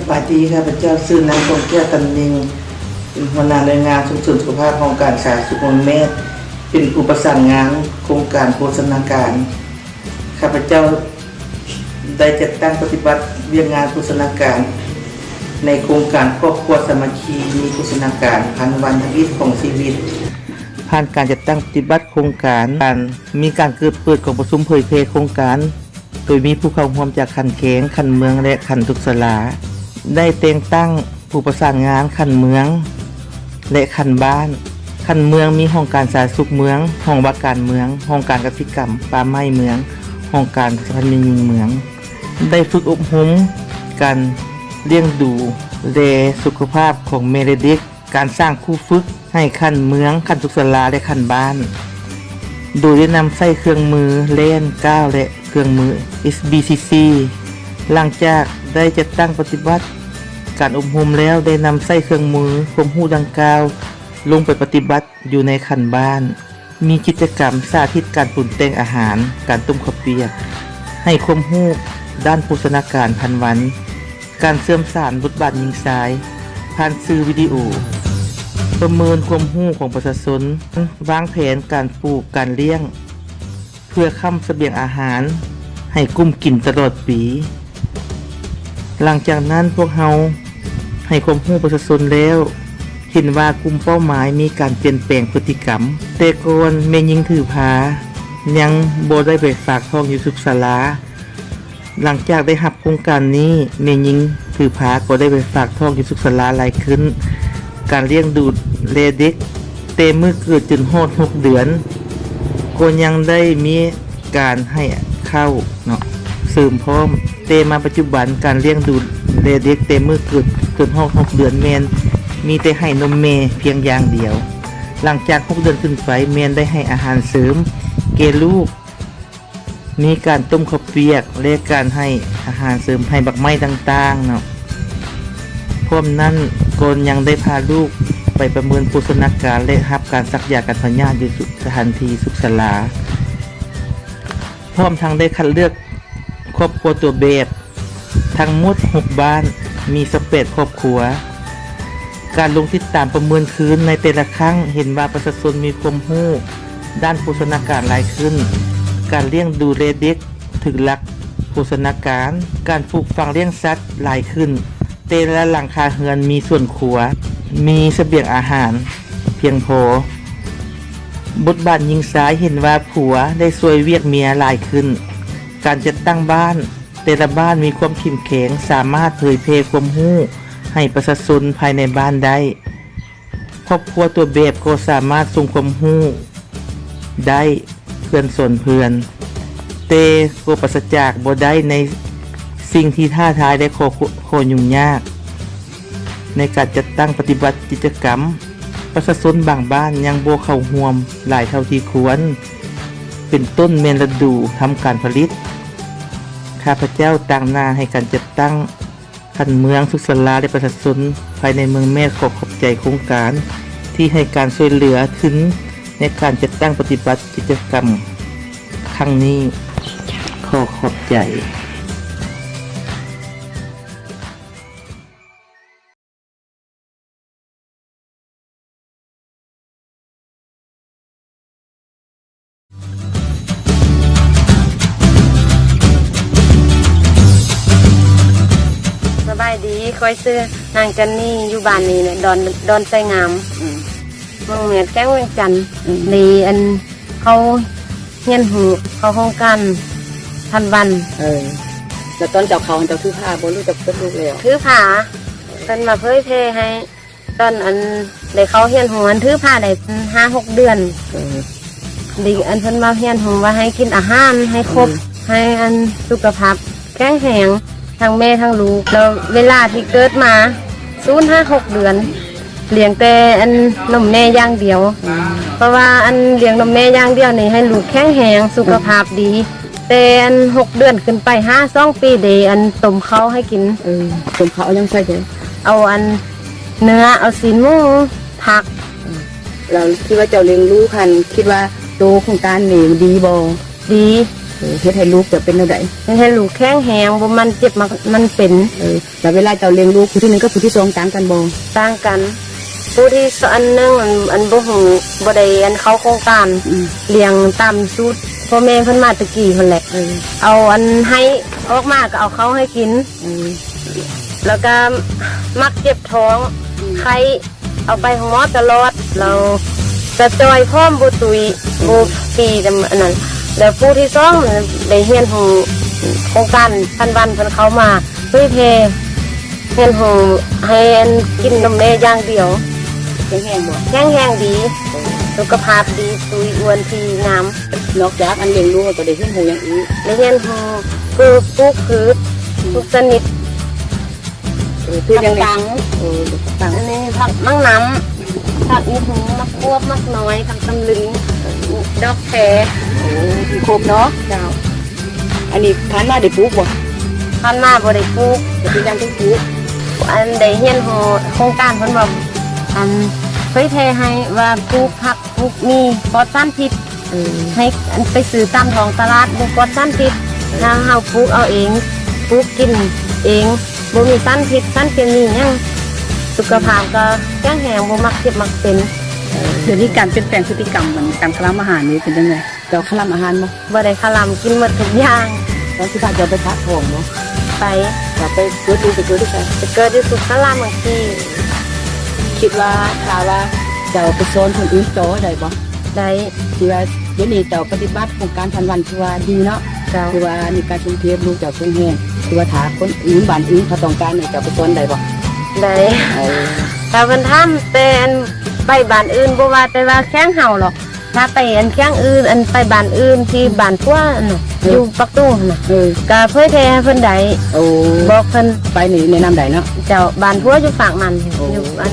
ສະບາຍດີ, ຂ້າພະເຈົ້າຊື່ນາງ ກອງແກ້ວ ຕັນເນັ່ງ ເປັນຫົວໜ້າໜ່ວຍງານສົ່ງເສີມສຸຂະພາບຫ້ອງການສາທາລະນະສຸກເມືອງແມດ, ເປັນຜູ້ປະສານງານໂຄງການໂພຊະນາການ. ຂ້າພະເຈົ້າໄດ້ຈັດຕັ້ງປະຕິບັດວຽກງານໂພຊະນາການໃນໂຄງການຄອບຄົວສາມັກຄີ ມີໂພຊະນາການພັນວັນທຳອິດຂອງຊີວິດ. ຜ່ານການຈັດຕັ້ງປະຕິບັດໂຄງການ, ການມີການເກີດເປີດກອງປະຊຸມເຜີຍແຜ່ໂຄງການ ໂດຍມີຜູ້ເຂົ້າຮ່ວມຈາກຂັ້ນແຂວງ, ຂັ້ນເມືອງ ແລະ ຂັ້ນທຸກສາລາ, ໄດ້ແຕ່ງຕັ້ງຜູ້ປະສານງານຂັ້ນເມືອງ ແລະ ຂັ້ນບ້ານ. ຂັ້ນເມືອງມີຫ້ອງການສາທາລະນະສຸກເມືອງ, ຫ້ອງວ່າການເມືອງ, ຫ້ອງການກະສິກຳ, ປ່າໄມ້ເມືອງ, ຫ້ອງການສະຫະພັນແມ່ຍິງເມືອງ. ໄດ້ຝຶກອົບຮົມການລ້ຽງດູແລສຸຂະພາບຂອງແມ່ ແລະ ເດັກ, ການສ້າງຄູຝຶກໃຫ້ຂັ້ນເມືອງ, ຂັ້ນທຸກສາລາ ແລະ ຂັ້ນບ້ານ, ໂດຍໄດ້ນຳໃຊ້ເຄື່ອງມືແລ່ນກ້າວ ແລະ ເຄື່ອງມື ເອສບີຊີຊີ. ຫຼັງຈາກໄດ້ຈັດຕັ້ງປະຕິບັດການອົບຮົມແລ້ວ, ໄດ້ນຳໃຊ້ເຄື່ອງມືຄວາມຮູ້ດັ່ງກ່າວລົງໄປປະຕິບັດຢູ່ໃນຂັ້ນບ້ານ. ມີກິດຈະກຳສາທິດການປຸງແຕ່ງອາຫານ, ການຕົ້ມເຂົ້າປຽກ, ໃຫ້ຄວາມຮູ້ດ້ານໂພຊະນາການພັນວັນ, ການເຊື່ອມສານບົດບາດຍິງຊາຍຜ່ານສື່ວິດີໂອ, ປະເມີນຄວາມຮູ້ຂອງປະຊາຊົນ, ວາງແຜນການປູກການລ້ຽງ ເພື່ອຄ້ຳສະບຽງອາຫານໃຫ້ກຸ່ມກິນຕະຫຼອດປີ. ຫຼັງຈາກນັ້ນ, ພວກເຮົາໃຫ້ຄວາມຮູ້ປະຊາຊົນແລ້ວ, ເຫັນວ່າກຸ່ມເປົ້າໝາຍມີການປ່ຽນແປງພຶດຕິກຳ. ແຕ່ກ່ອນແມ່ຍິງຖືພາຍັງບໍ່ໄດ້ໄປຝາກທ້ອງຢູ່ສຸກສາລາ. ຫຼັງຈາກໄດ້ຮັບໂຄງການນີ້, ແມ່ຍິງຖືພາກໍໄດ້ໄປຝາກທ້ອງຢູ່ສຸກສາລາຫຼາຍຂຶ້ນ. ການລ້ຽງດູແລເດັກແຕ່ມື້ເກີດຈົນຮອດຫົກເດືອນ ກໍຍັງໄດ້ມີການໃຫ້ເຂົ້າເນາະ ເສີມພ້ອມ. ແຕ່ມາປັດຈຸບັນ, ການລ້ຽງດູແລເດັກແຕ່ມື້ເກີດຈົນຮອດຫົກເດືອນ ແມ່ນມີແຕ່ໃຫ້ນົມແມ່ພຽງຢ່າງດຽວ. ຫຼັງຈາກຫົກເດືອນຂຶ້ນໄປ, ແມ່ນໄດ້ໃຫ້ອາຫານເສີມແກ່ລູກ. ມີການຕົ້ມເຂົ້າປຽກ ແລະ ການໃຫ້ອາຫານເສີມໃຫ້ໝາກໄມ້ຕ່າງໆເນາະ. ພ້ອມນັ້ນກໍຍັງໄດ້ພາລູກໄປປະເມີນໂພຊະນາການ ແລະ ຮັບການສັກຢາກັນພະຍາດຢູ່ສະຖານທີ່ສຸກສາລາ. ພ້ອມທັງໄດ້ຄັດເລືອກຄອບຄົວຕົວແບບ ທັງໝົດຫົກບ້ານ ມີຊາວແປດຄອບຄົວ. ການລົງຕິດຕາມປະເມີນຄືນໃນແຕ່ລະຄັ້ງ ເຫັນວ່າປະຊາຊົນມີຄວາມຮູ້ດ້ານໂພຊະນາການຫຼາຍຂຶ້ນ, ການລ້ຽງດູແລເດັກຖືກຫຼັກໂພຊະນາການ, ການປູກຝັງລ້ຽງສັດຫຼາຍຂຶ້ນ, ແຕ່ລະຫຼັງຄາເຮືອນມີສວນຄົວ, ມີສະບຽງອາຫານພຽງພໍ. ບົດບາດຍິງຊາຍເຫັນວ່າຜົວໄດ້ຊ່ວຍວຽກເມຍຫຼາຍຂຶ້ນ. ການຈັດຕັ້ງບ້ານ ແຕ່ລະບ້ານມີຄວາມເຂັ້ມແຂງ, ສາມາດເຜີຍແຜ່ຄວາມຮູ້ໃຫ້ປະຊາຊົນພາຍໃນບ້ານໄດ້. ຄອບຄົວຕົວແບບກໍສາມາດສົ່ງຄວາມຮູ້ໄດ້ເພື່ອນສອນເພື່ອນ, ແຕ່ກໍປາສະຈາກບໍ່ໄດ້ໃນສິ່ງທີ່ທ້າທາຍ ແລະ ຂໍ້ ຂໍ້ຫຍຸ້ງຍາກ. ໃນການຈັດຕັ້ງປະຕິບັດກິດຈະກຳ, ປະຊາຊົນບາງບ້ານຍັງບໍ່ເຂົ້າຮ່ວມຫຼາຍເທົ່າທີ່ຄວນ, ເປັນຕົ້ນແມ່ນລະດູທຳການຜະລິດ. ຂ້າພະເຈົ້າຕາງໜ້າໃຫ້ການຈັດຕັ້ງຂັ້ນເມືອງ, ສຸກສາລາ ແລະ ປະຊາຊົນພາຍໃນເມືອງແມດ ຂໍຂອບໃຈໂຄງການທີ່ໃຫ້ການຊ່ວຍເຫຼືອທຶນໃນການຈັດຕັ້ງປະຕິບັດກິດຈະກຳຄັ້ງນີ້. ຂໍຂອບໃຈ. ສະບາຍດີ, ຂ້ອຍຊື່ນາງຈັນນີ ຢູ່ບ້ານນີ້ແຫຼະ ດອນ ດອນໄຊງາມ ອືມ ເມືອງແມດ ແຂວງວຽງຈັນ. ອືມ ນີ້ ອັນ ເຂົາຮຽນຮູ້ເຂົ້າໂຄງການທັນວັນ. ເອີ ແລ້ວຕອນເຈົ້າເຂົ້າຫັ້ນ ເຈົ້າຖືພາບໍ່ ຫຼືເຈົ້າເກີດລູກແລ້ວ? ຖືພາ. ເພິ່ນມາເຜີຍແຜ່ໃຫ້ ຕອນອັນໄດ້ເຂົ້າຮຽນຮູ້ຫັ້ນ ຖືພາໄດ້ຫ້າຫົກເດືອນ. ເອີ ເດັກອັນເພິ່ນມາຮຽນຮູ້ວ່າໃຫ້ກິນອາຫານໃຫ້ຄົບ ອືມ ໃຫ້ອັນສຸຂະພາບແຂງແຮງ ທັງແມ່ທັງລູກ. ແລ້ວເວລາທີ່ເກີດມາສູນຫາຫົກເດືອນ ລ້ຽງແຕ່ອັນນົມແມ່ຢ່າງດຽວ. ອືມ ເພາະວ່າອັນລ້ຽງນົມແມ່ຢ່າງດຽວນີ້ ໃຫ້ລູກແຂງແຮງ ສຸຂະພາບດີ. ແຕ່ອັນຫົກເດືອນຂຶ້ນໄປຫາສອງປີເດ ອັນຕົ້ມເຂົ້າໃຫ້ກິນ. ເອີ ຕົ້ມເຂົ້າເອົາຫຍັງໃສ່? ເອົາອັນເນື້ອ ເອົາຊີ້ນໝູ ຜັກ. ແລ້ວທີ່ວ່າເຈົ້າລ້ຽງລູກຫັ້ນ ຄິດວ່າໂຕຂອງຕ້ານນີ້ດີບໍ່? ດີ. ເອີ ເຮັດໃຫ້ລູກເຈົ້າເປັນແນວໃດ? ເຮັດໃຫ້ລູກແຂງແຮງ ບໍ່ມັນເຈັບມັນ ມັນເປັນ. ເອີ ແລ້ວເວລາເຈົ້າລ້ຽງລູກ ຜູ້ທີໜຶ່ງກັບຜູ້ທີສອງຕ່າງກັນບໍ່? ຕ່າງກັນ. ຜູ້ທີສອງ ອັນໜຶ່ງ ອັນ ອັນບໍ່ຮູ້ ບໍ່ໄດ້ ອັນ ເຂົ້າໂຄງການ ອືມ ລ້ຽງຕາມສູດພໍ່ແມ່ເພິ່ນມາແຕ່ກີ້ຫັ້ນແຫຼະ. ເອີ ເອົາ ອັນ ໄຮ່ອອກມາກໍເອົາເຂົ້າໃຫ້ກິນ. ເອີ ແລ້ວກໍມັກເຈັບທ້ອງ ອືມ ໄຂ້ ເອົາໄປໂຮງໝໍຕະຫຼອດ ແລ້ວກະຈ່ອຍ ພ້ອມ ບໍ່ຕຸ້ຍ ບໍ່ປີ້ນຳອັນນັ້ນ. ແລ້ວຜູ້ທີສອງ ໄດ້ຮຽນຮູ້ໂຄງການພັນວັນເພິ່ນເຂົ້າມາເຜີຍແຜ່ ຮຽນຮູ້ໃຫ້ອັນກິນນມແມ່ຢ່າງດຽວ. ແຂງແຮງບໍ່? ແຂງແຮງດີ ສຸຂະພາບດີ ຕຸ້ຍ ອ້ວນ ດີ ງາມ. ນອກຈາກອັນລ້ຽງລູກແລ້ວ ກໍໄດ້ຮຽນຮູ້ຫຍັງອີກ? ໄດ້ຮຽນຮູ້ປູກພືດ ອືມ ທຸກຊະນິດ. ເອີ ພືດຫຍັງນີ້? ຜັກຕັງ ເອີ ຜັກຕັງ ອັນນີ້ຜັກໝາກນ້ຳ ຜັກອີ່ຫູ ໝາກບວບ ໝາກນ້ອຍ ຜັກຕຳລຶງ ດອກແຄ. ໂອ້ ມີຄົບເນາະ. ເຈົ້າ. ອັນນີ້ຜ່ານມາໄດ້ປູກບໍ່? ຜ່ານມາບໍ່ໄດ້ປູກ. ເປັນຫຍັງຈຶ່ງປູກ? ອັນໄດ້ຮຽນຮູ້ໂຄງການເພິ່ນວ່າ ອັນເຜີຍແຜ່ໃຫ້ວ່າປູກຜັກ ປູກໝີ່ປອດສານພິດ. ເອີ ໃຫ້ອັນໄປຊື້ຕາມທ້ອງຕະຫຼາດບໍ່ປອດສານພິດ. ເອີ ຖ້າເຮົາປູກເອົາເອງ ປູກກິນເອງ ບໍ່ມີສານພິດ ສານເຄມີຫຍັງ ສຸຂະພາບກໍແຂງແຮງ ບໍ່ມັກເຈັບມັກເປັນ. ເອີ ດຽວນີ້ການປ່ຽນແປງພຶດຕິກຳ ມັນ ການຄະລຳອາຫານນີ້ເປັນຈັ່ງໃດ? ເຈົ້າຄະລຳອາຫານບໍ່? ບໍ່ໄດ້ຄະລຳ ກິນໝົດທຸກຢ່າງ. ແລ້ວຊິພາເຈົ້າໄປຖາກທ້ອງບໍ່? ໄປ. ຢາກໄປເກີດຢູ່ ໄປເກີດຢູ່ໃສ? ໄປເກີດຢູ່ສຸກສາລາມັງຄີ. ຄິດວ່າຖ້າວ່າເຈົ້າໄປສອນຄົນອື່ນຕໍ່ໄດ້ບໍ່? ໄດ້. ທີ່ວ່າດຽວນີ້ເຈົ້າປະຕິບັດໂຄງການພັນວັນ ຖືວ່າດີເນາະ. ເຈົ້າ. ຖືວ່າມີການສົ່ງເສຍ ລູກເຈົ້າແຂງແຮງ. ຖືວ່າຖ້າຄົນອື່ນ ບ້ານອື່ນເຂົາຕ້ອງການນີ້ ເຈົ້າໄປສອນໄດ້ບໍ່? ໄດ້. ເອີ ຖ້າເພິ່ນຖາມແຕ່ອັນໄປບ້ານອື່ນ ບໍ່ວ່າແຕ່ວ່າແຂວງເຮົາດອກ ຖ້າໄປອັນແຂວງອື່ນ ອັນໄປບ້ານອື່ນ ທີ່ບ້ານຜົວຫັ້ນນະ ເອີ ຢູ່ປາກຕຸງຫັ້ນນະ. ເອີ ກະເຜີຍແຜ່ໃຫ້ເພິ່ນໄດ້. ໂອ້ ບອກເພິ່ນ. ໄປນີ້ແນະນຳໄດ້ເນາະ. ເຈົ້າ. ບ້ານຜົວຢູ່ຟາກນັ້ນ. ໂອ້ ຢູ່ອັນ